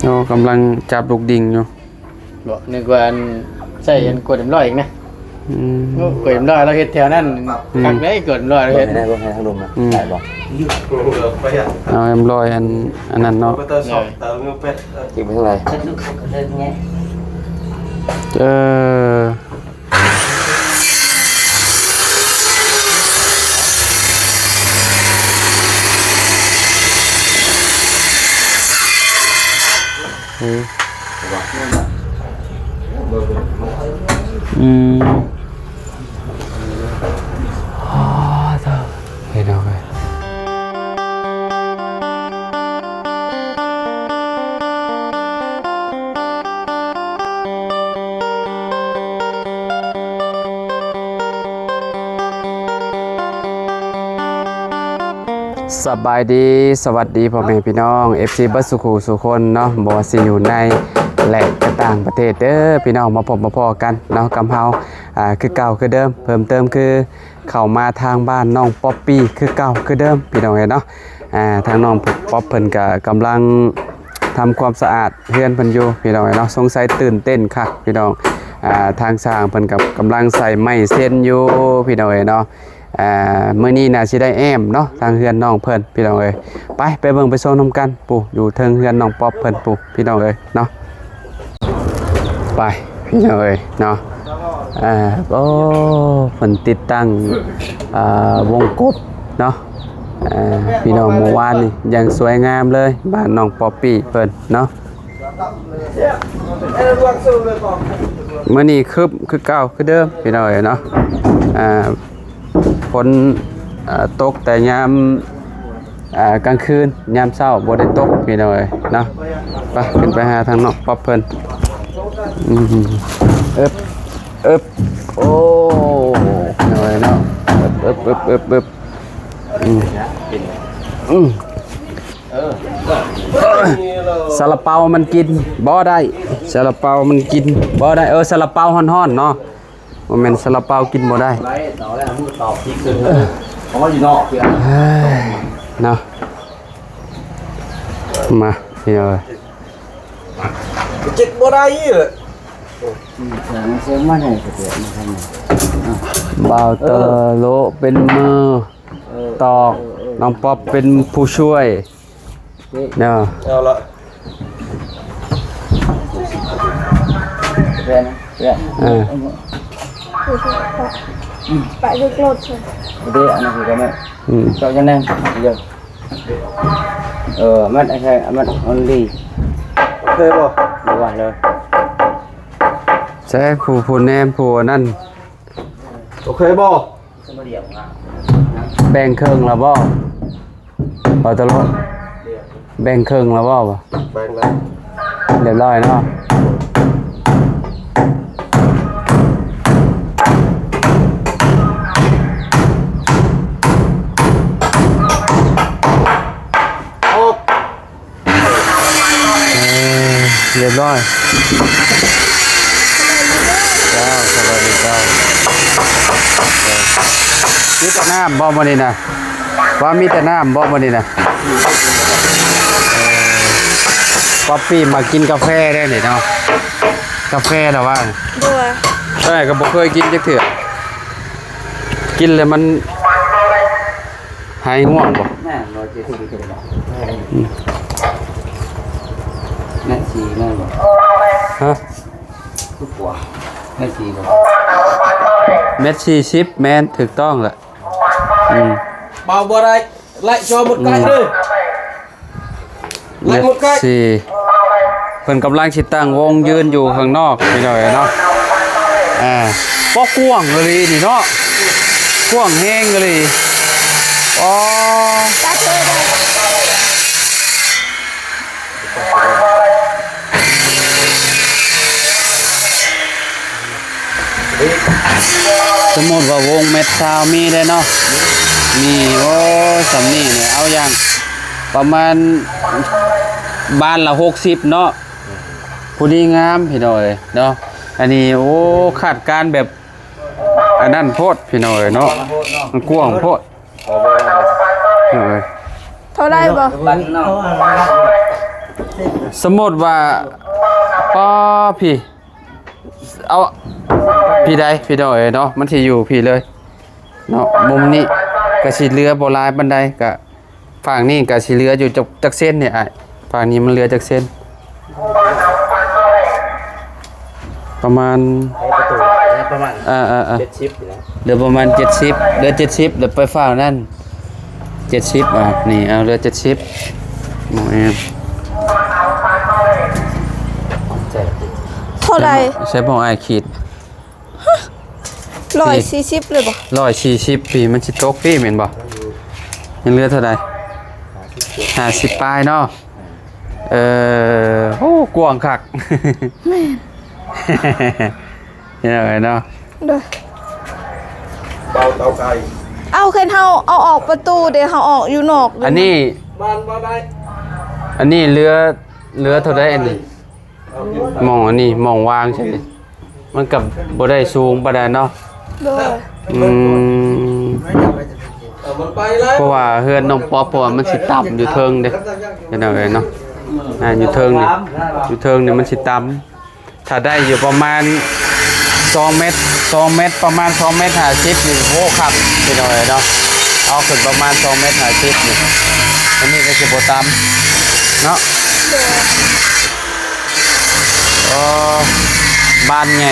ໂອ້ ກຳລັງຈັບລູກດິງຢູ່. ບໍ່ ນຶກວ່າອັນ ໃສ່ອັນກວດເອັມຮ້ອຍອີກນະ. ອືມ ໂອ້ ກວດເອັມຮ້ອຍລາວເຮັດແຖວນັ້ນ ອືມ ຄັກເດ້ ກວດເອັມຮ້ອຍລາວເຮັດ. ເບິ່ງໃຫ້ ເບິ່ງໃຫ້ທາງລຸ່ມນະ ອືມ ໄດ້ບໍ່? ເອົາເອັມຮ້ອຍອັນ ອັນນັ້ນເນາະ. ເອີ ເກັບໄວ້ທາງໃດ? ເອີ ອືມ ອືມ ອໍ ເດີ ພີ່ນ້ອງເອີຍ. ສະບາຍດີ ສະຫວັດດີພໍ່ແມ່ພີ່ນ້ອງ ເອັຟຊີ ເບິດສູ່ຄູ່ສູ່ຄົນເນາະ ບໍ່ວ່າຊິຢູ່ໃນ ແລະ ກະຕ່າງປະເທດເດີພີ່ນ້ອງ ມາພົບມາພໍ້ກັນເນາະ ກັບເຮົາ ອາ ຄືເກົ່າຄືເດີມ ເພີ່ມເຕີມຄື ເຂົ້າມາທາງບ້ານນ້ອງປັອບປີ້ຄືເກົ່າຄືເດີມພີ່ນ້ອງເອີຍເນາະ. ອາ ທາງນ້ອງປັອບເພິ່ນກະກຳລັງທຳຄວາມສະອາດເຮືອນເພິ່ນຢູ່ພີ່ນ້ອງເອີຍເນາະ ສົງໄສຕື່ນເຕັ້ນຄັກພີ່ນ້ອງ. ອາ ທາງຊ່າງເພິ່ນກະກຳລັງໃສ່ໄມ້ເຊັນຢູ່ພີ່ນ້ອງເອີຍເນາະ. ອາ ມື້ນີ້ໜ້າຊິໄດ້ແອ້ມເນາະ ທາງເຮືອນນ້ອງເພິ່ນພີ່ນ້ອງເອີຍ. ໄປ ໄປເບິ່ງໄປຊົມນຳກັນ ປູ້ ຢູ່ເທິງເຮືອນນ້ອງປັອບເພິ່ນ ປູ້ ພີ່ນ້ອງເອີຍເນາະ. ໄປ ພີ່ນ້ອງເອີຍເນາະ. ອາ ໂອ້ ເພິ່ນຕິດຕັ້ງ ອາ ວົງກົບເນາະ ອາ ພີ່ນ້ອງ ເມື່ອວານນີ້ຢ່າງສວຍງາມເລີຍ ບ້ານນ້ອງປັອບປີ້ເພິ່ນເນາະ. ມື້ນີ້ຄຶບຄືເກົ່າຄືເດີມ ພີ່ນ້ອງເອີຍເນາະ. ອາ ຝົນ ເອີ ຕົກແຕ່ຍາມ ເອີ ກາງຄືນ ຍາມເຊົ້າບໍ່ໄດ້ຕົກພີ່ນ້ອງເອີຍເນາະ. ໄປ ຂຶ້ນໄປຫາທາງນ້ອງປັອບເພິ່ນ. ອືມ ເອິບ ເອິບ ໂອ້ ພີ່ນ້ອງເອີຍເນາະ ເອິບ ເອິບ ເອີ ອືມ ອືມ ເອີ ຊາລາເປົາມັນກິນບໍ່ໄດ້ ຊາລາເປົາມັນກິນບໍ່ໄດ້. ເອີ ຊາລາເປົາຮ້ອນໆເນາະ. ບໍ່ແມ່ນຊາລາເປົາກິນບໍ່ໄດ້ ໄດ້ ເອົາແລ້ວ ມືຕອກທີ່ຄື ເອີ ເພາະວ່າຢູ່ນອກເພື່ອນ ເອີຍ ເນາະ. ມາ ພີ່ນ້ອງເອີຍ ເຈັບບໍ່ໄດ້ເລີຍ. ອືມ ເອົາມາໃຫ້ສະເຕະມາທາງນີ້ ບ່າວເຕີໂລເປັນມື ເອີ ຕອກ ເອີ ເອີ ນ້ອງປັອບເປັນຜູ້ຊ່ວຍ. ເນາະ ເອົາລະ ແວ່ນ ແວ່ນ ເອີ ປະເດັກລົດເດີ ອັນນັ້ນຄືກັນແມ່ນ ອືມ ເຈົ້າຈະແນງ ເອີ ແມ່ນ ໄອ້ແທ້ ແມ່ນ ອອນລີ ໂອເຄບໍ່? ບໍ່ວ່າເລີຍ ໃຊ້ຜູ້ ຜູ້ແນມ ຜູ້ອັນນັ້ນ ໂອເຄບໍ່? ແບ່ງເຄິ່ງແລ້ວບໍ່? ບໍ່ຕະຫຼົກ ແບ່ງເຄິ່ງແລ້ວບໍ່? ແບ່ງແລ້ວ ຮຽບຮ້ອຍເນາະ. ເອີ ຮຽບຮ້ອຍ ເຈົ້າ ສະບາຍດີເຈົ້າ. ມີແຕ່ນ້ຳບໍ່ມື້ນີ້ນະ? ວ່າມີແຕ່ນ້ຳບໍ່ມື້ນີ້ນະ? ເອີ ປັອບປີ້ມາກິນກາແຟໄດ້ນີ້ເນາະ ກາແຟລະວ່າ ບໍ່ ແຕ່ກໍບໍ່ເຄີຍກິນຈັກເທື່ອ ກິນແລ້ວມັນ ຫາຍງ່ວງບໍ່? ແມ່ນ ຮ້ອຍເຈັດສິບ ອືມ ແມັດສີ່ແມ່ນບໍ່? ຮະ? ຄືກວ່າ ແມັດສີ່ບໍ່? ແມັດສີ່ສິບ ແມ່ນ ຖືກຕ້ອງລະ ອືມ ເບົາບໍ່ໄດ້ ໄລ່ຈອໝົດໄກ່ເດີ. ເຈັດສີ່ ເພິ່ນກຳລັງຊິຕັ້ງວົງຢືນຢູ່ຂ້າງນອກພີ່ນ້ອງເອີຍເນາະ. ອ່າ ປະກວ້າງອີ່ຫຼີນີ້ເນາະ ກວ້າງແຮງອີ່ຫຼີ. ອໍ ສົມມຸດວ່າວົງແມັດຊາວມີເດ້ເນາະ ມີ ໂອ້ ສ່ຳນີ້ນີ້ ເອົາຢ່າງປະມານບານລະຫົກສິບເນາະ ພໍດີງາມພີ່ນ້ອງເອີຍເນາະ. ອັນນີ້ ໂອ້ ຄາດການແບບອັນນັ້ນໂພດພີ່ນ້ອງເອີຍເນາະ ມັນກວ້າງໂພດ. ເອີ ເທົ່າໃດບໍ່? ບັດເນາະ ສົມມຸດວ່າ ປ້າ ພີ້ ເອົາ ພີ້ໃດ ພີ່ນ້ອງເອີຍເນາະ ມັນຊິຢູ່ພີ້ເລີຍເນາະ. ມຸມນີ້ກະຊິເຫຼືອບໍ່ຫຼາຍປານໃດ ກະ ຟາກນີ້ກະຊິເຫຼືອຢູ່ຈັກ ຈັກເຊັນນີ້ອ້າຍ? ຟາກນີ້ມັນເຫຼືອຈັກເຊັນ? ປະມານ ໃນປະຕູ ປະມານ ເອີໆໆ ເຈັດສິບນີ້ແຫຼະ ເຫຼືອປະມານເຈັດສິບ ເຫຼືອເຈັດສິບ ແລ້ວໄປຟາກນັ້ນ ເຈັດສິບ ອ່າ ນີ້ ເອົາ ເຫຼືອເຈັດສິບ ໝ່ອງແອນ ເທົ່າໃດ? ໃສ່ໝ່ອງອ້າຍຂີດ ຮ້ອຍສີ່ສິບເລີຍບໍ່? ຮ້ອຍສີ່ສິບ ພີ້ ມັນຊິຕົກພີ້ແມ່ນບໍ່? ຍັງເຫຼືອເທົ່າໃດ? ຫ້າສິບປາຍເນາະ. ເອີ ໂອ້ ກວ້າງຄັກ ແມ່ນ ເຫັນເນາະ. ໂດຍ ເບົາເຕົາໄກ່ ເອົາ ຄັນເຮົາເອົາອອກປະຕູເດ ເຮົາອອກຢູ່ນອກເດ. ອັນນີ້ ອັນນີ້ເຫຼືອ ເຫຼືອເທົ່າໃດອັນນີ້? ໝ່ອງອັນນີ້ ໝ່ອງວາງໃສ່ນີ້ ມັນກໍບໍ່ໄດ້ສູງປານໃດເນາະ. ໂດຍ ອືມ ເພາະວ່າເຮືອນນ້ອງປັອບ ເພາະວ່າມັນຊິຕ່ຳຢູ່ເທິງເດ້ ພີ່ນ້ອງເອີຍເນາະ. ອ່າ ຢູ່ເທິງນີ້ ຢູ່ເທິງນີ້ມັນຊິຕ່ຳ ຖ້າໄດ້ຢູ່ປະມານສອງແມັດ ສອງແມັດ ປະມານສອງແມັດຫ້າສິບນີ້ ໂອ້ ຄັກ ພີ່ນ້ອງເອີຍເນາະ. ເອົາຂຶ້ນປະມານສອງແມັດຫ້າສິບນີ້ ອັນນີ້ກໍຊິບໍ່ຕ່ຳເນາະ. ໂອ້ ບານໃຫຍ່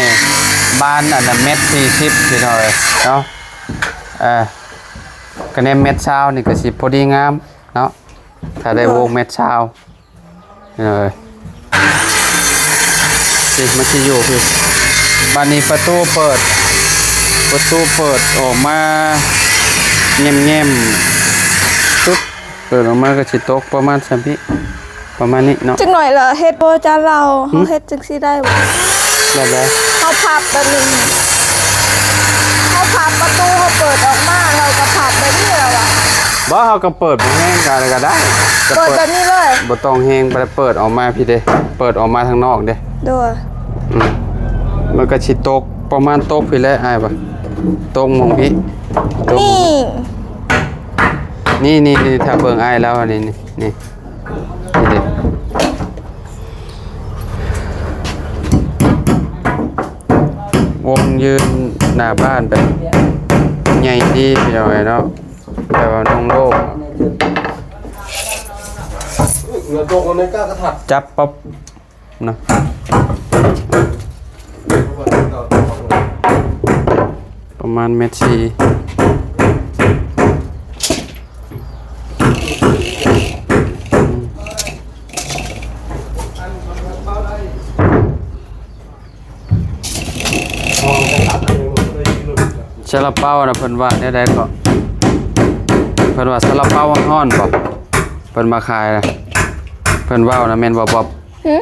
ບານອັນນັ້ນແມັດສີ່ສິບ ພີ່ນ້ອງເອີຍເນາະ. ເອີ ກະແນມແມັດຊາວນີ້ກໍຊິພໍດີງາມເນາະ ຖ້າໄດ້ ໂດຍ ວົງແມັດຊາວ. ເອີ ນີ້ມັນຊິຢູ່ພີ້ ບາດນີ້ປະຕູເປີດ ປະຕູເປີດອອກມາ ແຫງ້ມໆ ປຶບ ເປີດອອກມາກໍຊິຕົກປະມານສ່ຳພີ້ ປະມານນີ້ເນາະ. ຈັກໜ້ອຍລະເຮັດບໍ່ຈານລາວ? ຫື? ເຮົາເຮັດຈັ່ງຊີ້ໄດ້ບໍ່? ແບບໃດ? ເຮົາພັບແບບນີ້ ເຮົາພັບປະຕູ ເຮົາເປີດອອກມາ ເຮົາກໍພັບແບບນີ້ລະຫວາ? ບໍ່ ເຮົາກໍເປີດບໍ່ແຮງກໍ ກໍໄດ້ ກໍເປີດ ເປີດແບບນີ້ເລີຍ ບໍ່ຕ້ອງແຮງ ເປີດອອກມາພີ້ເດ້ ເປີດອອກມາທາງນອກເດ້. ໂດຍ ອືມ ມັນກໍຊິຕົກ ປະມານຕົກພີ້ແຫຼະອ້າຍວ່າ ຕົກໝ່ອງພີ້ ຕົກ ນີ້ ນີ້ ນີ້ ນີ້ ຖ້າເບິ່ງອ້າຍລາວ ນີ້ ນີ້ ນີ້ ນີ້ເດ້ ວົງຢືນໜ້າບ້ານແບບໃຫຍ່ດີ ພີ່ນ້ອງເອີຍເນາະ ແບບວ່າໂລ່ງໆ ຈັບປັບ ເນາະ ປະມານແມັດສີ່ ຊາລາເປົານະ ເພິ່ນວ່າແນວໃດເກາະ? ເພິ່ນວ່າຊາລາເປົາຮ້ອນໆ ບໍ? ເພິ່ນມາຂາຍນະ ເພິ່ນເວົ້ານະ ແມ່ນບໍ່ບອບ? ຫື?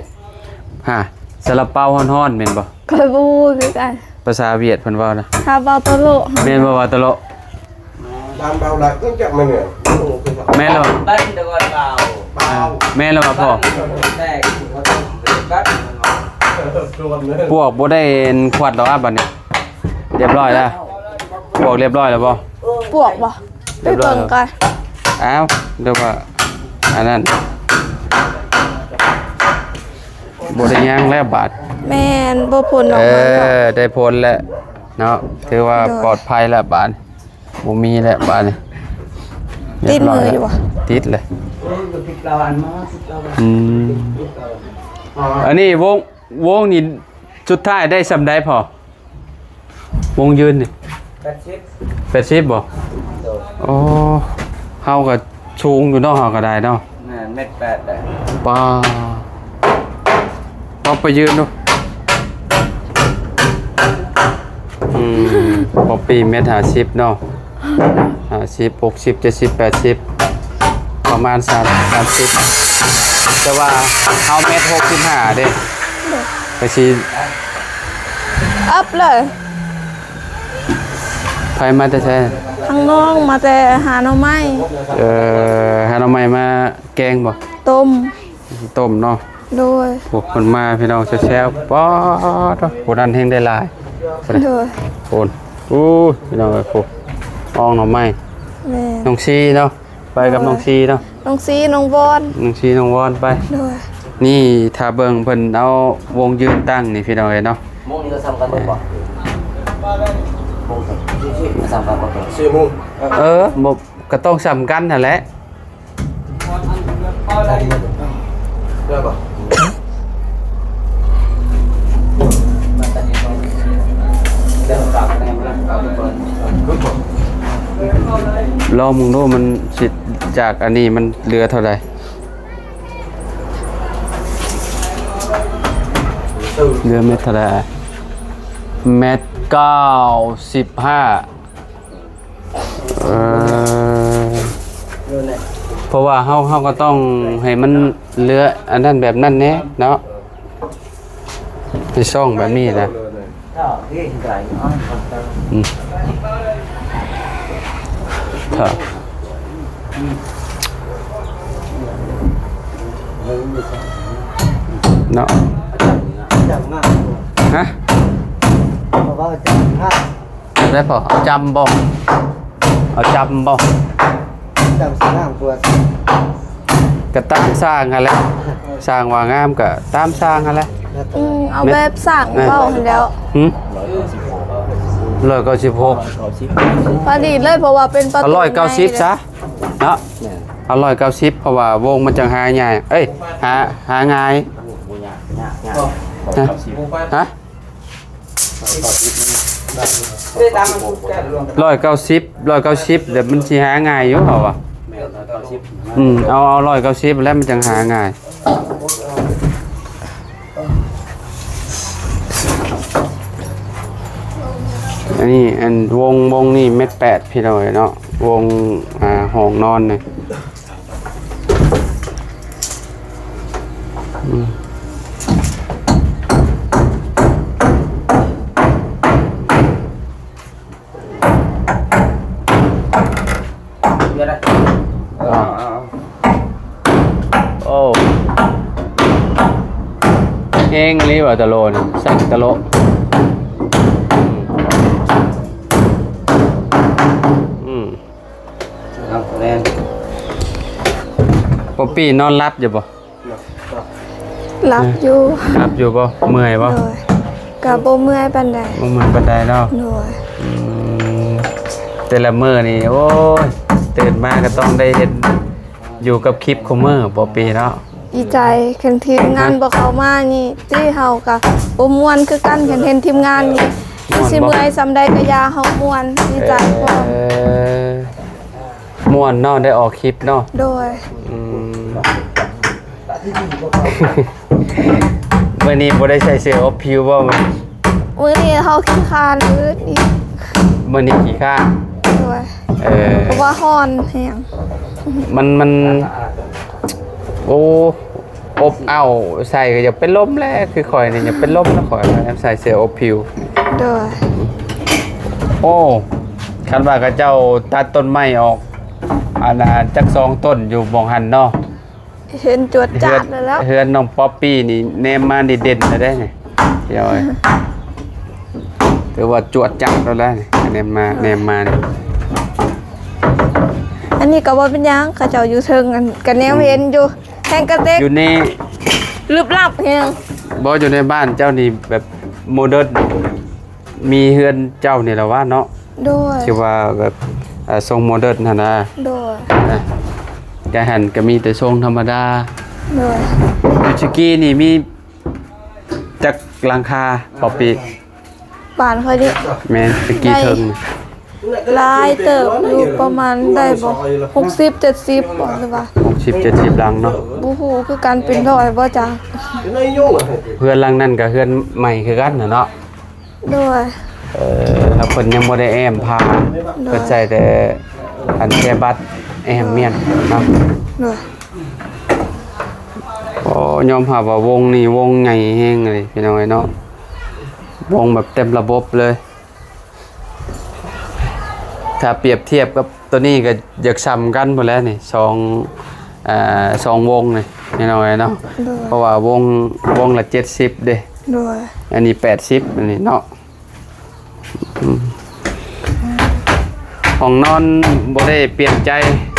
ຫາ ຊາລາເປົາຮ້ອນໆ ແມ່ນບໍ່? ຂ້ອຍບໍ່ຮູ້ຄືກັນ ພາສາຫວຽດເພິ່ນເວົ້ານະ ຖ້າເວົ້າໂຕໂລ ແມ່ນບໍ່ວ່າໂຕໂລ? ຕາມເບົາຫຼາຍເພິ່ນຈັກແມ່ນແມ່ນ ແມ່ນແລ້ວ ບັນດະກອນເບົາ ເບົາ ແມ່ນແລ້ວວ່າພໍ່ ບັນດະກອນແຕກ ບັນດະກອນ ປວກບໍ່ໄດ້ຂວັດດອກ ບັດນີ້ ລຽບຮ້ອຍແລ້ວ ປວກລຽບຮ້ອຍແລ້ວບໍ່? ປວກບໍ່? ໄປເບິ່ງກ່ອນ ອ້າວ ຫຼືວ່າອັນນັ້ນ ບໍ່ໄດ້ຫຍັງແລ້ວບາດ ແມ່ນ ບໍ່ພົ້ນອອກມາ ເອີ ເນາະ ໄດ້ພົ້ນແລ້ວເນາະ ຖືວ່າ ໂດຍ ປອດໄພແລ້ວບາດ ບໍ່ມີແລ້ວບາດນີ້ ຕິດມືຢູ່ບໍ່? ຕິດເລີຍ ອືມ ອັນນີ້ວົງ ວົງນີ້ສຸດທ້າຍໄດ້ສ່ຳໃດພໍ່? ວົງຢືນນີ້ ແປດສິບ ແປດສິບບໍ່? ໂດຍ ໂອ້ ເຮົາກໍສູງຢູ່ເນາະ ເຮົາກໍໄດ້ເນາະ ແມ່ນ ແມັດແປດແຫຼະ ປ້າ ເອົາໄປຢືນດູ ອືມ ບອບປີ້ແມັດຫ້າສິບເນາະ ຫ້າສິບ ຫົກສິບ ເຈັດສິບ ແປດສິບ ປະມານສາມ ສາມສິບ ແຕ່ວ່າເຮົາແມັດຫົກສິບຫ້າເດ້ ໂດຍ ກໍຊິ ອັບເລີຍ ໃຜມາແຕ່ໃສ? ທາງນ້ອງມາແຕ່ຫາໜໍ່ໄມ້ ເອີ ຫາໜໍ່ໄມ້ມາແກງບໍ່? ຕົ້ມ ຕົ້ມເນາະ ໂດຍ ໂອ້ ເພິ່ນມາພີ່ນ້ອງແຊວໆ ປາດໂທ້ ຜູ້ນັ້ນແຮ່ງໄດ້ຫຼາຍ ໂດຍ ໂອ້ຍ ພີ່ນ້ອງເອີຍ ໂອ້ ອ່ອງໜໍ່ໄມ້ ແມ່ນ ນ້ອງຊີເນາະ ໄປກັບ ໂດຍ ນ້ອງຊີເນາະ ນ້ອງຊີ ນ້ອງວອນ ນ້ອງຊີ ນ້ອງວອນໄປ ໂດຍ ນີ້ຖ້າເບິ່ງເພິ່ນເອົາວົງຢືນຕັ້ງນີ້ພີ່ນ້ອງເອີຍເນາະ. ໂມງນີ້ກໍສ່ຳກັນເບິດບໍ່? ໂມງສ່ຳກັນເບິດ. ສີ່ໂມງ. ເອີ ບໍ່ ກໍຕ້ອງສ່ຳກັນຫັ້ນແຫຼະ. ໄດ້ບໍ່? ລອງເບິ່ງດູ ມັນຊິຈາກອັນນີ້ມັນເຫຼືອເທົ່າໃດ? ເຫຼືອແມັດເທົ່າໃດ? ແມັດເກົ້າສິບຫ້າ. ເອີ ເພາະວ່າເຮົາ ເຮົາກໍຕ້ອງໃຫ້ມັນເຫຼືອອັນນັ້ນແບບນັ້ນແດ່ເນາະ. ໃຫ້ຊ່ອງແບບນີ້ນະ. ອືມ ຖ້າ ເນາະ. ຮະ? ໄດ້ພໍ ເອົາຈຳບໍ່? ເອົາຈຳບໍ່? ຈຳຊິງາມກວ່າ. ກໍຕາມຊ່າງຫັ້ນແຫຼະ ຊ່າງວ່າງາມກໍຕາມຊ່າງຫັ້ນແຫຼະ. ອືມ ເອົາແບບຊ່າງເວົ້າຫັ້ນແຫຼ້ວ. ຫື? ຮ້ອຍເກົ້າສິບຫົກ ພໍດີເລີຍ ເພາະວ່າເປັນປະຕູ ເອົາຮ້ອຍເກົ້າສິບຊະເນາະ. ເອົາຮ້ອຍເກົ້າສິບ ເພາະວ່າວົງມັນຈັ່ງຫາຍາກ ເອີຍ ຫາ ຫາງ່າຍ. ຮະ? ຮ້ອຍເກົ້າສິບ ຮ້ອຍເກົ້າສິບ ແລ້ວມັນຊິຫາງ່າຍຢູ່ ເຮົາວ່າ. ອືມ ເອົາ ເອົາຮ້ອຍເກົ້າສິບ ແລ້ວມັນຈັ່ງຫາງ່າຍ. ອັນນີ້ ອັນວົງ ວົງນີ້ແມັດແປດ ພີ່ນ້ອງເອີຍເນາະ. ວົງ ອ່າ ຫ້ອງນອນນີ້. ໂອ້ ແຮງອີ່ຫຼີວ່າຕະໂຫຼນີ້ ສັ່ນຕະໂຫຼ. ອືມ ອືມ ເອົາ ແມ່ນ. ປອບປີ້ນອນຫຼັບຢູ່ບໍ່? ຫຼັບຢູ່. ຫຼັບຢູ່ບໍ່? ເມື່ອຍບໍ່? ໂດຍ ກະບໍ່ເມື່ອຍປານໃດ. ບໍ່ເມື່ອຍປານໃດເນາະ. ໂດຍ. ອືມ ແຕ່ລະມື້ນີ້ ໂອ້ຍ ຕື່ນມາກໍຕ້ອງໄດ້ເຮັດ ຢູ່ກັບຄລິບຄູ່ມື້ ປອບປີ້ເນາະ. ດີໃຈ ຄັນທີມງານ ຮະ? ບໍ່ເຂົ້າມານີ້ຕິ ເຮົາກໍບໍ່ມ່ວນຄືກັນ. ຄັນເຫັນທີມງານນີ້ ມັນຊິເມື່ອຍສ່ຳໃດກໍຢ່າ ເຮົາມ່ວນ ດີໃຈພ້ອມ. ເອີ ມ່ວນເນາະ ໄດ້ອອກຄລິບເນາະ. ໂດຍ. ອືມ ມື້ນີ້ບໍ່ໄດ້ໃສ່ເສື້ອອົບຜິວບໍ່? ມື້ນີ້ເຮົາຂີ້ຄ້ານອືດອີກ. ມື້ນີ້ຂີ້ຄ້ານ. ໂດຍ. ເອີ ເພາະວ່າຮ້ອນແຮງ. ມັນ ມັນ ໂອ້ ອົບເອົ້າໃສ່ກໍຢາກເປັນລົມແຫຼະ. ຄືຂ້ອຍນີ້ຢາກເປັນລົມນະ ຂ້ອຍຍາມໃສ່ເສື້ອອົບຜິວ. ໂດຍ. ໂອ້ ຄັນວ່າເຂົາເຈົ້າຕັດຕົ້ນໄມ້ອອກ ອັນນ່າ ຈັກສອງຕົ້ນຢູ່ໝ່ອງຫັ້ນເນາະ. ເຫັນຈວດຈາດແລ້ວ. ເຮືອນນ້ອງປອບປີ້ນີ້ແນມມານີ້ເດັ່ນແລ້ວເດ້ນີ້ ພີ່ນ້ອງເອີຍ. ຖືວ່າຈວດຈາດແລ້ວແຫຼະນີ້ ແນມມາ ແນມມານີ້. ອັນນີ້ກໍບໍ່ເປັນຫຍັງ ເຂົາເຈົ້າຢູ່ເທິງ ອັນ ກໍແນມເຫັນຢູ່. ແຮງກະເຕັກຢູ່ນີ້ ລຶບລັບແຮງ. ບໍ່ ຢູ່ໃນບ້ານເຈົ້ານີ້ແບບໂມເດີນ ມີເຮືອນເຈົ້ານີ້ລະວ່າເນາະ. ໂດຍ. ທີ່ວ່າແບບ ເອີ ຊົງໂມເດີນຫັ້ນນະ. ໂດຍ. ເອີ ກະຫັ້ນກະມີແຕ່ຊົງທຳມະດາ. ໂດຍ. ຢູ່ຕະກີ້ນີ້ມີຈັກຫຼັງຄາ ປອບປີ້? ບ້ານຂ້ອຍນີ້ ແມ່ນ ຕະກີ້ເທິງ ຫຼາຍເຕີບຢູ່ ປະມານໄດ້ບໍ່ ຫົກສິບ ເຈັດສິບ ບໍ່ ຫຼືວ່າ ຫົກສິບ ເຈັດສິບຫຼັງເນາະ. ບໍ່ຮູ້ຄືກັນ ເປັນຮ້ອຍບໍ່ຈັກ. ເຮືອນຫຼັງນັ້ນກະເຮືອນໃໝ່ຄືກັນນະເນາະ. ໂດຍ. ເອີ ເພິ່ນຍັງບໍ່ໄດ້ແອ້ມຜ້າ. ໂດຍ. ເພິ່ນໃສ່ແຕ່ອັນແຈບັດແອ້ມມ້ຽນເນາະ. ໂດຍ. ໂອ້ ຍອມຮັບວ່າວົງນີ້ວົງໃຫຍ່ແຮງເລີຍ ພີ່ນ້ອງເອີຍເນາະ. ວົງແບບເຕັມລະບົບເລີຍ. ຖ້າປຽບທຽບກັບໂຕນີ້ກໍຢາກສ່ຳກັນພຸ້ນແຫຼະນີ້ ສອງ ເອີ ສອງວົງນີ້ ພີ່ນ້ອງເອີຍເນາະ. ໂດຍ. ເພາະວ່າວົງ ວົງລະເຈັດສິບເດ້. ໂດຍ. ອັນນີ້ແປດສິບ ອັນນີ້ເນາະ. ອືມ ຫ້ອງນອນບໍ່ໄດ້ປ່ຽນໃຈ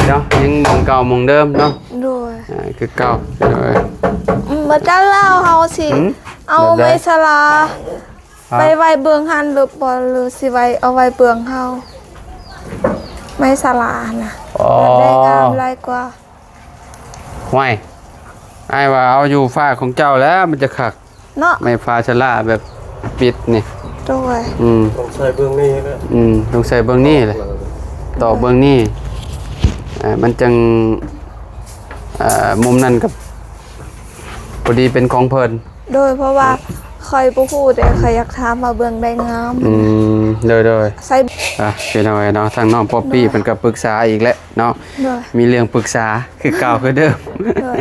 ເນາະ ຍັງໝ່ອງເກົ່າໝ່ອງເດີມເນາະ. ໂດຍ. ອ່າ ຄືເກົ່າ. ໂດຍ. ອືມ ບໍ່ຈັກແລ້ວ ເຮົາຊິ ຫືມ? ເອົາ ແບບໃດ? ໄມ້ສາລາ ຮະ? ໄປໄວ້ເບື້ອງຫັ້ນຫຼືບໍ່ ຫຼືຊິໄວ້ ເອົາໄວ້ເບື້ອງເຮົາ ໄມ້ສາລາຫັ້ນນະ ອໍ ແບບໃດງາມຫຼາຍກວ່າ? ຫ້ວຍ ອ້າຍວ່າເອົາຢູ່ຟາກຂອງເຈົ້າແຫຼະ ມັນຈະຄັກ. ເນາະ ໄມ້ຟາສະຫຼາແບບປິດນີ້ ໂດຍ ອືມ ຕ້ອງໃສ່ເບື້ອງນີ້ແຫຼະ ອືມ ຕ້ອງໃສ່ເບື້ອງນີ້ແຫຼະ ຕອກເບື້ອງນີ້ ເອີ ມັນຈັ່ງ ເອີ ມຸມນັ້ນກໍພໍດີເປັນຂອງເພິ່ນ ໂດຍ ເພາະວ່າຂ້ອຍບໍ່ຮູ້ເດ້ ຂ້ອຍຢາກຖາມວ່າເບື້ອງໃດງາມ ອືມ ໂດຍໆ ໃສ່ ອ່ະ ພີ່ນ້ອງເອີຍເນາະ ທາງນ້ອງປັອບປີ້ ໂດຍ ເພິ່ນກໍປຶກສາອີກແຫຼະເນາະ ໂດຍ ມີເລື່ອງປຶກສາ ຄືເກົ່າຄືເດີມ ໂດຍ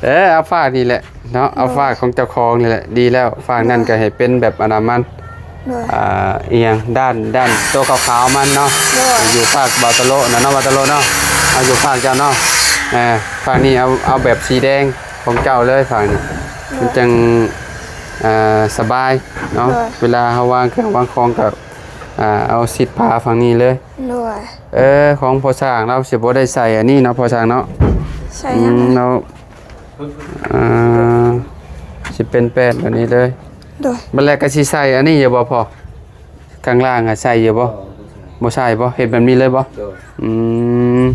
ເອີ ເອົາຟາກນີ້ແຫຼະເນາະ ເອົາ ໂດຍ ຟາກຂອງເຈົ້າຂອງນີ້ແຫຼະ ດີແລ້ວ ຟາກນັ້ນ ໂດຍ ກໍໃຫ້ເປັນແບບອັນນັ້ນມັນ ໂດຍ ອ່າ ອີ່ຫຍັງ ດ້ານ ດ້ານໂຕຂາວໆມັນເນາະ ໂດຍ ຢູ່ຟາກບ່າວຕະໂລນະເນາະ ບ່າວຕະໂລເນາະ ເອົາຢູ່ຟາກເຈົ້າເນາະ ເອີ ຟາກນີ້ເອົາ ເອົາແບບສີແດງຂອງເຈົ້າເລີຍ ຟາກນີ້ ໂດຍ ມັນຈັ່ງ ອ່າ ສະບາຍເນາະ ໂດຍ ເວລາເຮົາວາງເຄື່ອງວາງຂອງກໍ ອ່າ ເອົາຊິດຝາຟາກນີ້ເລີຍ ໂດຍ ເອີ ຂອງພໍ່ຊ່າງລາວຊິບໍ່ໄດ້ໃສ່ອັນນີ້ເນາະ ພໍ່ຊ່າງເນາະ ໃສ່ຫຍັງ ອືມ ລາວ ອ່າ ຊິເປັນແປນແບບນີ້ເລີຍ ໂດຍ ບັດແລກກໍຊິໃສ່ອັນນີ້ຢູ່ບໍ່ພໍ່? ຂ້າງລ່າງອະໃສ່ຢູ່ບໍ່? ບໍ່ ບໍ່ໃສ່ບໍ່? ເຮັດແບບນີ້ເລີຍບໍ່? ໂດຍ ອືມ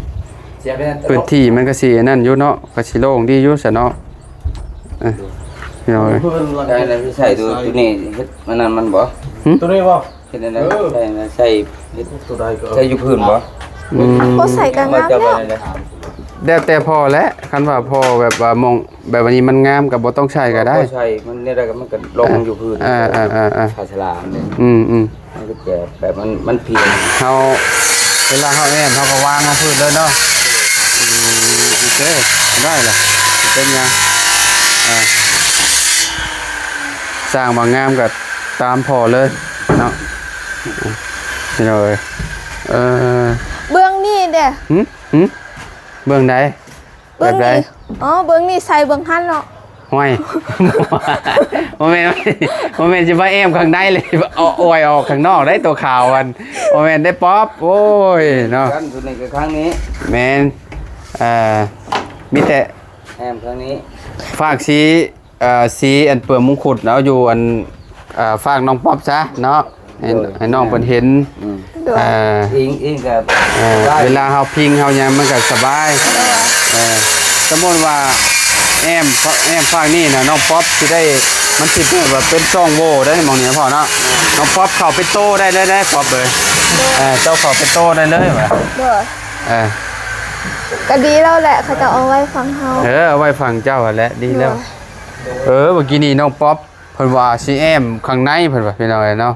ເສຍໄປນັ້ນ ພື້ນທີ່ມັນກໍຊິອັນນັ້ນຢູ່ເນາະ ກໍຊິໂລ່ງດີຢູ່ຊະເນາະ ເອີ ໂດຍ ພີ່ນ້ອງເອີຍ ໄດ້ແລ້ວ ໃສ່ຕົວ ຕົວນີ້ເຮັດອັນນັ້ນມັນບໍ່? ຫຶ? ຕົວນີ້ບໍ່? ເຮັດອັນນັ້ນ ເອີ ໃສ່ ໃສ່ເຮັດ ຕົວໃດກໍເອົາ ໃສ່ຢູ່ພື້ນບໍ່? ອືມ ບໍ່ໃສ່ກໍງາມແລ້ວ ແລ້ວແຕ່ພໍ່ແຫຼະ ຄັນວ່າພໍ່ແບບວ່າມອງ ແບບອັນນີ້ມັນງາມກໍບໍ່ຕ້ອງໃສ່ກໍໄດ້ ບໍ່ໃສ່ ມັນແນວໃດກໍມັນກໍລົງຢູ່ພື້ນ ເອີໆໆໆ ພາສະລາ ອືມໆ ມັນກໍຈະແບບ ມັນ ມັນພຽງ ເຮົາ ເວລາເຮົາແອ້ມ ເຮົາກໍວາງລົງພື້ນເລີຍເນາະ ອືມ ໂອເຄ ໄດ້ລະ ເປັນຫຍັງ ອ່າ ສ້າງວ່າງາມກໍຕາມພໍ່ເລີຍເນາະ ພີ່ນ້ອງເອີຍ ເອີ ເບື້ອງນີ້ເດ້ ຫຶ? ຫຶ? ເບື້ອງໃດ? ເບື້ອງນີ້ ແບບໃດ? ອໍ ເບື້ອງນີ້ໃສ່ເບື້ອງຫັ້ນເນາະ ຫ້ວຍ ບໍ່ແມ່ນ ບໍ່ແມ່ນຊິມາແອ້ມຂ້າງໃນເລີຍ ເອົາອວຍອອກຂ້າງນອກໄດ໋ ຕົວຂາວຫັ້ນ ບໍ່ແມ່ນໄດ໋ ປັອບ ໂອ້ຍເນາະ ກັນ ຕົວນີ້ກໍຂ້າງນີ້ ແມ່ນ ເອີ ມີແຕ່ແອ້ມຂ້າງນີ້ ຟາກສີ ເອີ ສີອັນເປືອກມົງຄຸດເອົາຢູ່ອັນ ເອີ ຝາກນ້ອງປັອບຊະເນາະ ໃຫ້ ໂດຍ ໃຫ້ນ້ອງເພິ່ນເຫັນ ອືມ ໂດຍ ເອີ ອີງ ອີງກັບ ເອີ ເວລາເຮົາພິງເຮົາຫຍັງມັນກໍສະບາຍ ໂດຍ ເອີ ສົມມຸດວ່າແອ້ມ ແອ້ມຟາກນີ້ນະ ນ້ອງປັອບຊິໄດ້ ມັນຊິເປັນແບບເປັນຊ່ອງໂຫວ່ໄດ໋ ໝ່ອງນີ້ພໍ່ເນາະ ນ້ອງປັອບເຂົ້າໄປໂຕ້ໄດ້ເລີຍເດ້ ປັອບເອີຍ ໂດຍ ເອີ ເຈົ້າເຂົ້າໄປໂຕ້ໄດ້ເລີຍວ່າ ໂດຍ ເອີ ກໍດີແລ້ວແຫຼະ ເຂົາເຈົ້າເອົາໄວ້ຝັ່ງເຮົາ ເອີ ເອົາໄວ້ຝັ່ງເຈົ້າຫັ້ນແຫຼະ ດີແລ້ວ ໂດຍ ເອີ ເມື່ອກີ້ນີ້ນ້ອງປັອບເພິ່ນວ່າຊິແອ້ມຂ້າງໃນ ເພິ່ນວ່າ ພີ່ນ້ອງເອີຍເນາະ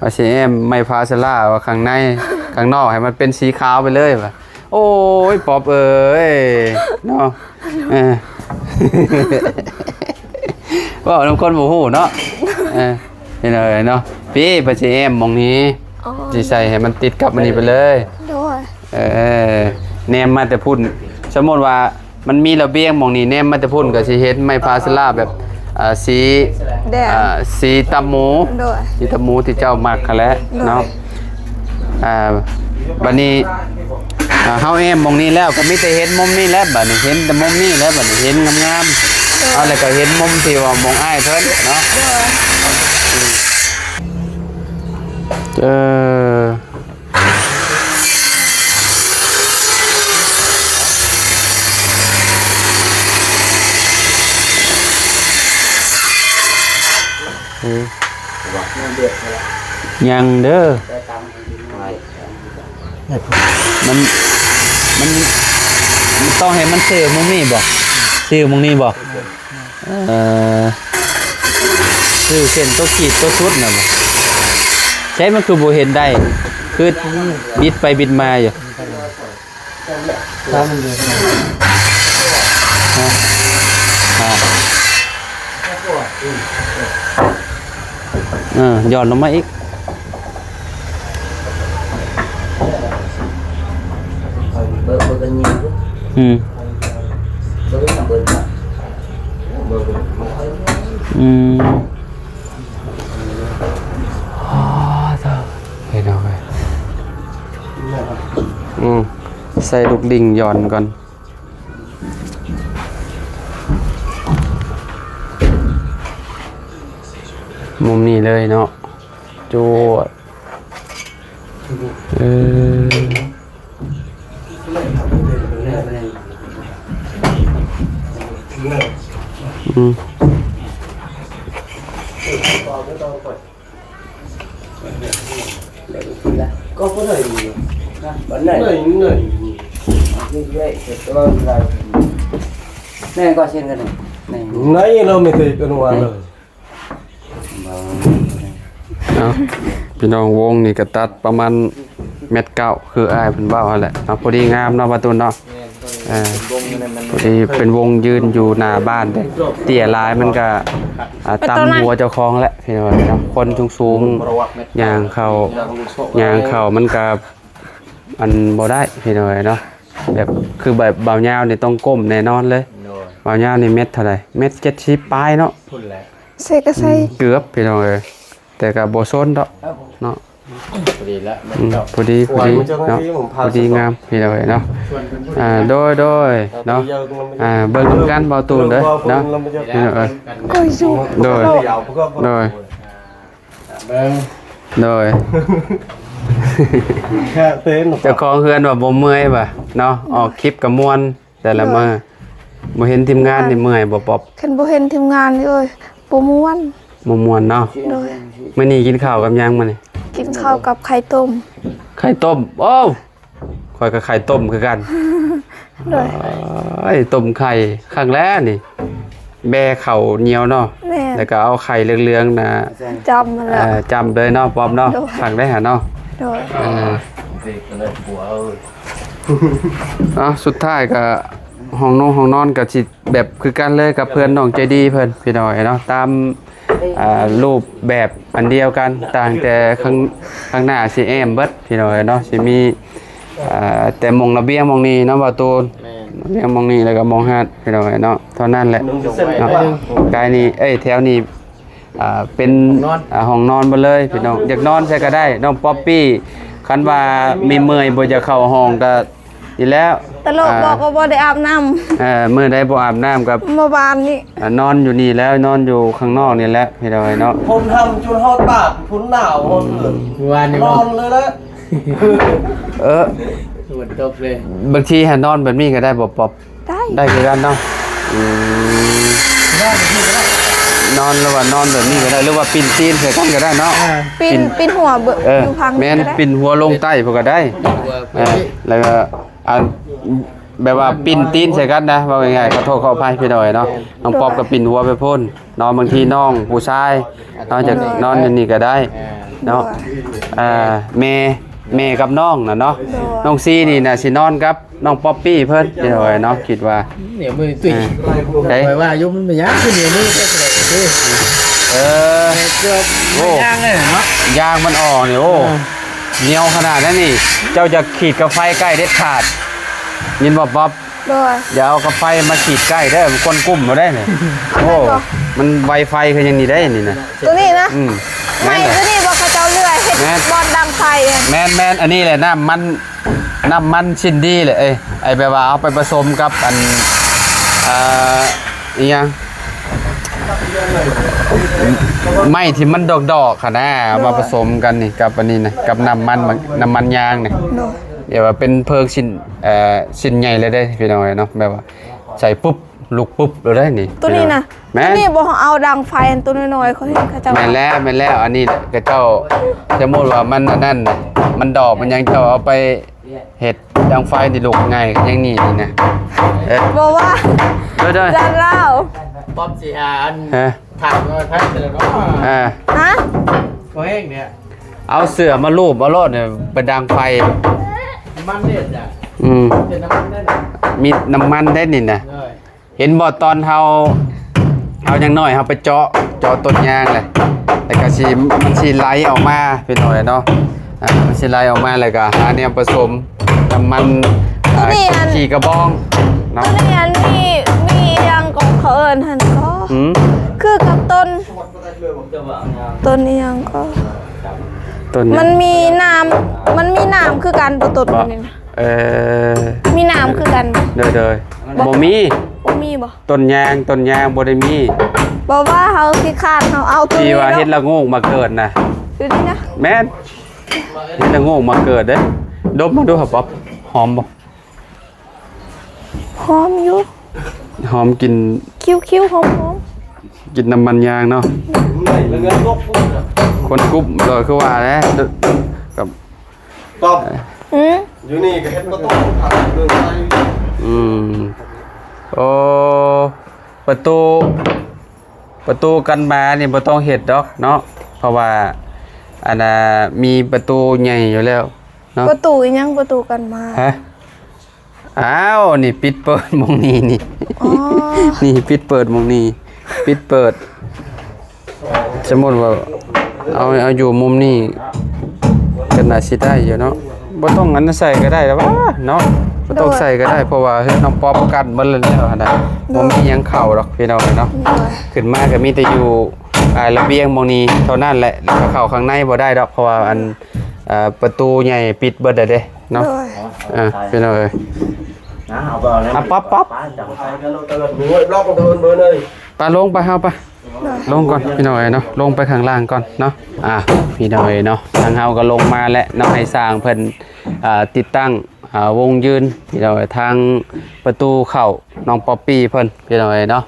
ວ່າຊິແອ້ມໄມ້ພາສາລາວ່າຂ້າງໃນ ຂ້າງນອກໃຫ້ມັນເປັນສີຂາວໄປເລີຍວ່າ ໂອ້ຍ ປັອບເອີຍ ເນາະ ເອີ ເວົ້ານຳຄົນບໍ່ຮູ້ເນາະ ເອີ ພີ່ນ້ອງເອີຍເນາະ ພີ້ ເພິ່ນຊິແອ້ມໝ່ອງນີ້ ອໍ ຊິໃສ່ໃຫ້ມັນຕິດກັບອັນນີ້ໄປເລີຍ ໂດຍ ເອີ ແນມມາແຕ່ພຸ້ນ ສົມມຸດວ່າ ມັນມີລະບຽງໝ່ອງນີ້ ແນມມາແຕ່ພຸ້ນກໍຊິເຫັນໄມ້ພາສາລາແບບ ອ່າ ສີ ແດງ ອ່າ ສີຕຳໝູ ໂດຍ ສີຕຳໝູທີ່ເຈົ້າມັກຫັ້ນແຫຼະ ໂດຍ ເນາະ ອ່າ ບັດນີ້ ອ່າ ເຮົາແອ້ມໝ່ອງນີ້ແລ້ວ ກໍມີແຕ່ເຫັນມຸມນີ້ແຫຼະ ບັດນີ້ເຫັນແຕ່ມຸມນີ້ແຫຼະ ບັດນີ້ເຫັນງາມໆ ໂດຍ ເອົາ ແລ້ວກໍເຫັນມຸມທີ່ວ່າໝ່ອງອ້າຍເພິ່ນເນາະ ໂດຍ ເອີ. ອືມ ຍັງເດີ ມັນ ມັນ ມັນຕ້ອງໃຫ້ມັນຊື່ໝ່ອງນີ້ບໍ່? ຊື່ໝ່ອງນີ້ບໍ່? ເອີ ຊື່ເສັ້ນຕົວຂີດຕົວສຸດນະບໍ່? ໃຊ້ມັນຄືບໍ່ເຫັນໄດ້ ຄືບິດໄປບິດມາຢູ່. ຖ້າມັນຢູ່ ຮະ? ຮະ? ເອີ ຢ່ອນລົງມາອີກ. ອືມ ອືມ ອໍ ເຈົ້າ ເຫັນເອົາໄປ ອືມ ໃສ່ລູກດິ່ງຢ່ອນກ່ອນ. ມຸມນີ້ເລີຍເນາະ ຈວດ. ເອີ ອືມ Nãy nó mới thấy cái nó ăn rồi. ເອົາ ພີ່ນ້ອງ ວົງນີ້ກໍຕັດປະມານແມັດເກົ້າ ຄືອ້າຍເພິ່ນເວົ້າຫັ້ນແຫຼະເນາະ ພໍດີງາມເນາະ ປະຕູນເນາະ. ເອີ ພໍດີເປັນວົງຢືນຢູ່ໜ້າບ້ານເດ້ ເຕ້ຍຫຼາຍມັນກໍ ອ່າ ຕຳຫົວເຈົ້າຂອງແຫຼະ ພີ່ນ້ອງເນາະ. ຄົນສູງໆ ຍ່າງເຂົ້າ ຍ່າງເຂົ້າມັນກໍ ອັນ ບໍ່ໄດ້ ພີ່ນ້ອງເນາະ. ແບບ ຄືແບບບ່າວຍາວນີ້ຕ້ອງກົ້ມແນ່ນອນເລີຍ. ໂດຍ ບ່າວຍາວນີ້ແມັດເທົ່າໃດ? ແມັດເຈັດສິບປາຍເນາະ ພຸ້ນແຫຼະ ໃສ່ກໍໃສ່ ອືມ ເກືອບ ພີ່ນ້ອງເອີຍ ແຕ່ກໍບໍ່ຊົນດອກເນາະ. ພໍດີລະ ອືມ ພໍດີ ພໍດີເນາະ ພໍດີງາມ ພີ່ນ້ອງເອີຍເນາະ. ອ່າ ໂດຍ ໂດຍເນາະ ອ່າ ເບິ່ງນຳກັນ ເບົາຕູນເດີເນາະ ພີ່ນ້ອງເອີຍ. ໂດຍ ໂດຍ ເບິ່ງ ໂດຍ ເຈົ້າຂອງເຮືອນວ່າບໍ່ເມື່ອຍຫວາເນາະ ອອກຄລິບກໍມ່ວນແຕ່ລະມື້. ບໍ່ເຫັນທີມງານນີ້ເມື່ອຍບໍ່ ປອບ? ຄັນບໍ່ເຫັນທີມງານນີ້ ໂອ້ຍ ບໍ່ມ່ວນ ບໍ່ມ່ວນເນາະ. ໂດຍ ມື້ນີ້ກິນເຂົ້າກັບຫຍັງມື້ນີ້? ກິນເຂົ້າກັບໄຂ່ຕົ້ມ. ໄຂ່ຕົ້ມ ໂອ້ ຂ້ອຍກໍໄຂ່ຕົ້ມຄືກັນ. ໂດຍ ໂອ້ຍ ຕົ້ມໄຂ່ ຄັກແລ້ວນີ້ ແບເຂົ້າໜຽວເນາະ. ແມ່ນ ແລ້ວກໍເອົາໄຂ່ເຫຼືອງໆນະ ຈ້ຳຫັ້ນແຫຼະ ເອີ ຈ້ຳເລີຍເນາະ ປອບເນາະ. ໂດຍ ຄັກໄດ໋ຫາເນາະ. ໂດຍ ເອີ ເອົາ ສຸດທ້າຍກໍຫ້ອງນົງຫ້ອງນອນກໍຊິແບບຄືກັນເລີຍກັບເພື່ອນນ້ອງໃຈດີເພິ່ນ ພີ່ນ້ອງເອີຍເນາະ ຕາມ ອ່າ ຮູບແບບອັນດຽວກັນ ຕ່າງແຕ່ຂ້າງ ຂ້າງໜ້າຊິແອ້ມເບິດ ພີ່ນ້ອງເອີຍເນາະ. ຊິມີ ອ່າ ແຕ່ໝ່ອງລະບຽງໝ່ອງນີ້ເນາະ ບ່າວຕູນ. ແມ່ນ ລະບຽງໝ່ອງນີ້ ແລ້ວກໍໝ່ອງຮັດ ພີ່ນ້ອງເອີຍເນາະ ເທົ່ານັ້ນແຫຼະເນາະ. ກາຍນີ້ ເອີຍ ແຖວນີ້ ອ່າ ເປັນ ຫ້ອງນອນ ອ່າ ຫ້ອງນອນເບິດເລີຍ ພີ່ນ້ອງ. ຢາກນອນໃສກໍໄດ້ ນ້ອງປັອບປີ້. ຄັນວ່າມີເມື່ອຍບໍ່ຢາກເຂົ້າຫ້ອງກໍ ນີ້ແຫຼະ ຕະຫຼອກ ອ່າ ບອກວ່າບໍ່ໄດ້ອາບນ້ຳ. ເອີ ມື້ໃດບໍ່ອາບນ້ຳກໍ ເມື່ອວານນີ້ ອ່າ ນອນຢູ່ນີ້ແຫຼະ ນອນຢູ່ຂ້າງນອກນີ້ແຫຼະ ພີ່ນ້ອງເອີຍເນາະ. ຝົນຫ້ຳຈົນຮອດບາດ ຝົນໜາວຮອດເຮືອນ ອືມ ເມື່ອວານນີ້ນອນເລີຍແຫຼະ. ເອີ ຝົນຕົກເລີຍ. ບາງທີຫານອນແບບນີ້ກໍໄດ້ບໍ່ ປອບ? ໄດ້ ໄດ້ຄືກັນເນາະ. ອືມ ນອນ ຫຼືວ່ານອນແບບນີ້ກໍໄດ້ ຫຼືວ່າປິ່ນຕີນໃສ່ກັນກໍໄດ້ເນາະ. ອ່າ ປິ່ນ ປິ່ນ ປິ່ນຫົວເບີ ເອີ ຢູ່ພັງ ແມ່ນ ກໍໄດ້ ປິ່ນຫົວລົງໃຕ້ພຸ້ນກໍໄດ້. ເອີ ແລ້ວກໍ ອັນ ແບບວ່າປິ່ນຕີນໃສ່ກັນນະ ເວົ້າງ່າຍໆ ຂໍໂທດຂໍອະໄພພີ່ນ້ອງເນາະ. ນ້ອງປອບກໍປິ່ນຫົວໄປພຸ້ນເນາະ. ບາງທີນ້ອງຜູ້ຊາຍເນາະ ຈະນອນຢູ່ນີ້ກໍໄດ້ເນາະ. ໂດຍ ອ່າ ແມ່ ແມ່ກັບນ້ອງນະເນາະ. ໂດຍ ນ້ອງຊີນີ້ນະຊິນອນກັບ ນ້ອງປັອບປີ້ເພິ່ນ ພີ່ນ້ອງເອີຍເນາະ ຄິດວ່າ ນີ້ມືຕຸ້ຍ ເອີ ໄດ້ ຂ້ອຍວ່າຢູ່ມັນເປັນຫຍັງຄືເໜີມືແທ້ໆເດ້. ເອີ ແມ່ເກືອບ ໂອ້ ຍ່າງເລີຍເນາະ ຢາງມັນອອກນີ້ ໂອ້ ເອີ ໜຽວຂະໜາດນັ້ນນີ້ ເຈົ້າຢ່າຂີດກັບໄຟໃກ້ເດັດຂາດ ຍິນບໍ່ ປັອບ? ໂດຍ ຢ່າເອົາກັບໄຟມາຂີດໃກ້ເດີ ມັນຄົນກຸ້ມເອົາໄດ໋ນີ້. ໂອ້ ມັນໄວໄຟຄືຫຍັງນີ້ໄດ໋ນີ້ນະ. ຕົວນີ້ນະ ອືມ ໄມ້ຕົວນີ້ບໍ່ ເຂົາເຈົ້າເລື່ອຍເຮັດ ແມ່ນ ບ່ອນດັງໄຟ. ແມ່ນໆ ອັນນີ້ແຫຼະ ນ້ຳມັນ ນ້ຳມັນຊິນດີແຫຼະ ເອີຍ ໄອ້ແບບວ່າເອົາໄປປະສົມກັບອັນ ອ່າ ອີຫຍັງ ໄມ້ທີ່ມັນດອກໆຫັ້ນນະ ເອົາມາປະສົມກັນນີ້ກັບອັນນີ້ນະ ກັບນ້ຳມັນ ນ້ຳມັນຍາງນີ້. ໂດຍ ແບບວ່າເປັນເພີງຊິ້ນ ເອີ ຊິ້ນໃຫຍ່ເລີຍເດ້ ພີ່ນ້ອງເອີຍເນາະ ແບບວ່າໃສ່ປຸບ ລຸກປຸບໂລດໄດ໋ນີ້ ຕົວນີ້ນະ. ແມ່ນ ຕົວນີ້ບໍ່ເອົາດັງໄຟ ອັນຕົວນ້ອຍໆ ຂ້ອຍເຫັນເຂົາເຈົ້າ ແມ່ນແລ້ວ ແມ່ນແລ້ວ. ອັນນີ້ເຂົາເຈົ້າ ສົມມຸດວ່າມັນອັນນັ້ນນະ ມັນດອກມັນຫຍັງ ເຈົ້າເອົາໄປເຮັດດັງໄຟນີ້ລຸກງ່າຍ ຢ່າງນີ້ນີ້ນະ. ເອີ ບໍ່ວ່າ ໂດຍໆ ຈານລາວ ປ້ອມຊິຫາອັນ ຮະ ຖັງນ້ອຍໄຟເດີເນາະ. ອ່າ ຮະ ບໍ່ແຮງເດ້ ເອົາເສື້ອມາລູບເອົາໂລດນີ້ ໄປດັງໄຟ. ນ້ຳມັນເດ້ຈ້ະ. ອືມ ເປັນນ້ຳມັນເດ້ນະ ມີນ້ຳມັນເດ້ນີ້ນະ. ໂດຍ ເຫັນບໍ່ ຕອນເຮົາ ເຮົາຍັງນ້ອຍ ເຮົາໄປເຈາະ ເຈາະຕົ້ນຍາງແຫຼະ ແລ້ວກໍຊິ ມັນຊິໄຫຼອອກມາ ພີ່ນ້ອງເນາະ. ອ່າ ມັນຊິໄຫຼອອກມາ ແລ້ວກໍຫາແນວປະສົມນ້ຳມັນ ອ່າ ຂີ້ກະບອງເນາະ. ຕົວນີ້ອັນ ມີ ມີຫຍັງກໍເຂົາເອີ້ນຫັ້ນກໍ ຫືມ ຄືກັບຕົ້ນ ຕົ້ນອີຫຍັງກໍ ຕົ້ນຫຍັງ ມັນມີນ້ຳ ມັນມີນ້ຳຄືກັນບໍ່ ຕົ້ນນີ້ນະ? ເອີ ມີນ້ຳຄືກັນບໍ່? ໂດຍໆ ບໍ່ ບໍ່ມີ. ບໍ່ມີບໍ່? ຕົ້ນຍາງ ຕົ້ນຍາງບໍ່ໄດ້ມີ. ບໍ່ວ່າເຮົາຂີ້ຄ້ານ ເຮົາເອົາຕົວນີ້ເນາະ ທີ່ວ່າເຫັດລະໂງກມາເກີດນະ. ຢູ່ນີ້ນະ. ແມ່ນ ເຫັດລະໂງກມາເກີດເດ້. ດົມມາດູຫາ ປັອບ ຫອມບໍ່? ຫອມຢູ່ ຫອມ ກິນ ຄິວໆ ຫອມໆ ກິນນ້ຳມັນຍາງເນາະ. ຄົນກຸບ ເອີ ຄືວ່າແຫຼະ ກັບ ຕອບ ອືມ ຢູ່ນີ້ກໍເຮັດປະຕູ ອືມ ໂອ້ ປະຕູ ປະຕູກັນໝານີ້ບໍ່ຕ້ອງເຮັດດອກເນາະ ເພາະວ່າ ອັນນ່າ ມີປະຕູໃຫຍ່ຢູ່ແລ້ວເນາະ. ປະຕູອີ່ຫຍັງ? ປະຕູກັນໝາ. ຮະ? ອ້າວ ນີ້ປິດເປີດໝ່ອງນີ້ນີ້. ອໍ ນີ້ປິດເປີດໝ່ອງນີ້ ປິດເປີດ. ສົມມຸດວ່າເອົາ ເອົາຢູ່ມຸມນີ້ກໍໜ້າຊິໄດ້ຢູ່ເນາະ. ບໍ່ຕ້ອງອັນນັ້ນໃສ່ກໍໄດ້ລະຫວາເນາະ ບໍ່ຕ້ອງໃສ່ກໍໄດ້ ເພາະວ່າເຮືອນນ້ອງປັອບກັນໝົດແລ້ວຫັ້ນນະ. ໂດຍ ບໍ່ມີຫຍັງເຂົ້າດອກພີ່ນ້ອງເອີຍເນາະ. ໂດຍ ຂຶ້ນມາກໍມີແຕ່ຢູ່ ອ່າ ລະບຽງໝ່ອງນີ້ເທົ່ານັ້ນແຫຼະ ແລ້ວກໍເຂົ້າຂ້າງໃນບໍ່ໄດ້ດອກ ເພາະວ່າອັນ ອ່າ ປະຕູໃຫຍ່ປິດເບິດແລ້ວເດ້ເນາະ. ໂດຍ ອ່າ ພີ່ນ້ອງເອີຍ ນະ ເອົາໄປເອົາແລ້ວ ອ່ະ ປັອບ ປັອບ ໄປ ໄປລົງໄປເບິ່ງເລີຍ ໄປ ລົງໄປ ເຮົາໄປ ໂດຍ ລົງກ່ອນພີ່ນ້ອງເອີຍເນາະ ລົງໄປຂ້າງລ່າງກ່ອນເນາະ. ອ່າ ພີ່ນ້ອງເອີຍເນາະ ທາງເຮົາກໍລົງມາແລ້ວເນາະ ໃຫ້ຊ່າງເພິ່ນ ອ່າ ຕິດຕັ້ງ ອ່າ ວົງຢືນ ພີ່ນ້ອງເອີຍ ທາງປະຕູເຂົ້ານ້ອງປັອບປີ້ເພິ່ນ ພີ່ນ້ອງເອີຍເນາະ.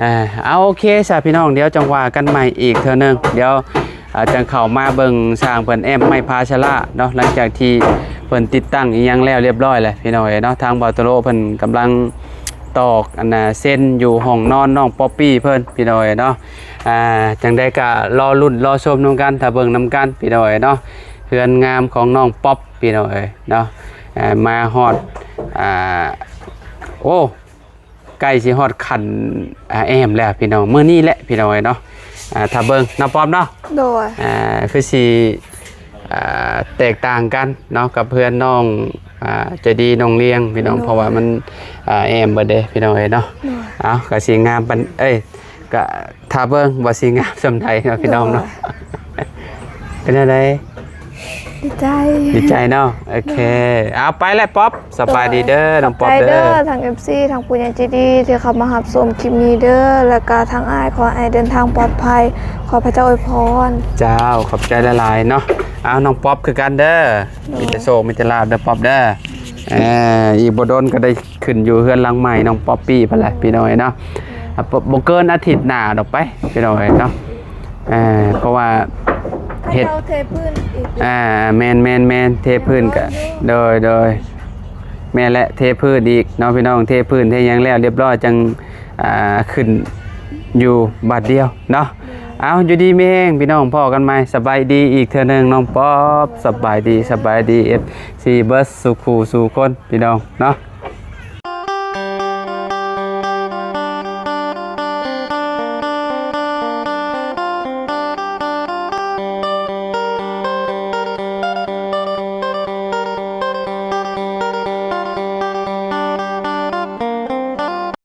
ອ່າ ເອົາ ໂອເຄຊະພີ່ນ້ອງ ດຽວຈັ່ງວ່າກັນໃໝ່ອີກເທື່ອໜຶ່ງ ດຽວ ອ່າ ຈັ່ງເຂົ້າມາເບິ່ງຊ່າງເພິ່ນແອ້ມໄມ້ພາຊະລາເນາະ ຫຼັງຈາກທີ່ເພິ່ນຕິດຕັ້ງອີ່ຫຍັງແລ້ວລຽບລ້ອຍແລ້ວ ພີ່ນ້ອງເອີຍເນາະ. ທາງບ່າວໂຕໂລເພິ່ນກຳລັງຕອກ ອັນນ່າ ເຊັນຢູ່ຫ້ອງນອນນ້ອງປັອບປີ້ເພິ່ນ ພີ່ນ້ອງເອີຍເນາະ. ອ່າ ຈັ່ງໃດກໍລໍລຸ້ນລໍຊົມນຳກັນ ຖ້າເບິ່ງນຳກັນ ພີ່ນ້ອງເອີຍເນາະ. ເຮືອນງາມຂອງນ້ອງປັອບ ພີ່ນ້ອງເອີຍເນາະ. ອ່າ ມາຮອດ ອ່າ ໂອ້ ໃກ້ຊິຮອດຂັ້ນ ອ່າ ແອ້ມແລ້ວພີ່ນ້ອງ ມື້ນີ້ແຫຼະພີ່ນ້ອງເອີຍເນາະ. ອ່າ ຖ້າເບິ່ງເນາະ ປັອບເນາະ ໂດຍ ອ່າ ຄືຊິ ອ່າ ແຕກຕ່າງກັນເນາະ ກັບເຮືອນນ້ອງ ອ່າ ໃຈດີນ້ອງລຽງພີ່ນ້ອງ ໂດຍ ເພາະວ່າມັນ ອ່າ ແອ້ມເບິດເດ້ພີ່ນ້ອງເອີຍເນາະ. ໂດຍ ເອົາ ກໍຊິງາມປານ ເອີຍ ກໍຖ້າເບິ່ງວ່າຊິງາມສ່ຳໃດເນາະ ໂດຍ ພີ່ນ້ອງເນາະ. ເປັນຈັ່ງໃດ? ດີໃຈ ດີໃຈເນາະ. ໂອເຄ ໂດຍ ເອົາ ໄປແລ້ວປັອບ ສະບາຍດີເດີ ໂດຍ ນ້ອງປັອບເດີ ຂອບໃຈເດີ ທາງເອັຟຊີ ທາງຜູ້ໃຫຍ່ໃຈດີທີ່ເຂົ້າມາຮັບຊົມຄລິບນີ້ເດີ ແລ້ວກະທາງອ້າຍ ຂໍໃຫ້ອ້າຍເດີນທາງປອດໄພ ຂໍພະເຈົ້າອວຍພອນ. ເຈົ້າ ຂອບໃຈຫຼາຍໆເນາະ. ເອົາ ນ້ອງປັອບຄືກັນເດີ ໂດຍ ມີແຕ່ໂຊກມີແຕ່ລາບເດີປັອບເດີ. ເອີ ອີກບໍ່ດົນກໍໄດ້ຂຶ້ນຢູ່ເຮືອນຫຼັງໃໝ່ນ້ອງປັອບປີ້ພຸ້ນແຫຼະ ພີ່ນ້ອງເອີຍເນາະ. ອ່າ ບໍ່ ບໍ່ເກີນອາທິດໜ້າດອກໄປ ພີ່ນ້ອງເອີຍເນາະ. ອ່າ ເພາະວ່າເຮັດ ເຂົາເທພື້ນອີກ ອ່າ ແມ່ນໆໆ ເທພື້ນກະ ໂດຍໆ ແມ່ນແຫຼະ ເທພື້ນອີກເນາະ ພີ່ນ້ອງ ເທພື້ນເທຫຍັງແລ້ວລຽບຮ້ອຍ ຈັ່ງ ອ່າ ຂຶ້ນຢູ່ບາດດຽວເນາະ. ເອົາ ຢູ່ດີມີແຮງພີ່ນ້ອງ ພໍ້ກັນໃໝ່ ສະບາຍດີອີກເທື່ອໜຶ່ງ ນ້ອງປັອບ ສະບາຍດີ ສະບາຍດີ ເອັຟຊີ ເບິດສູ່ຄູ່ສູ່ຄົນ ພີ່ນ້ອງເນາະ.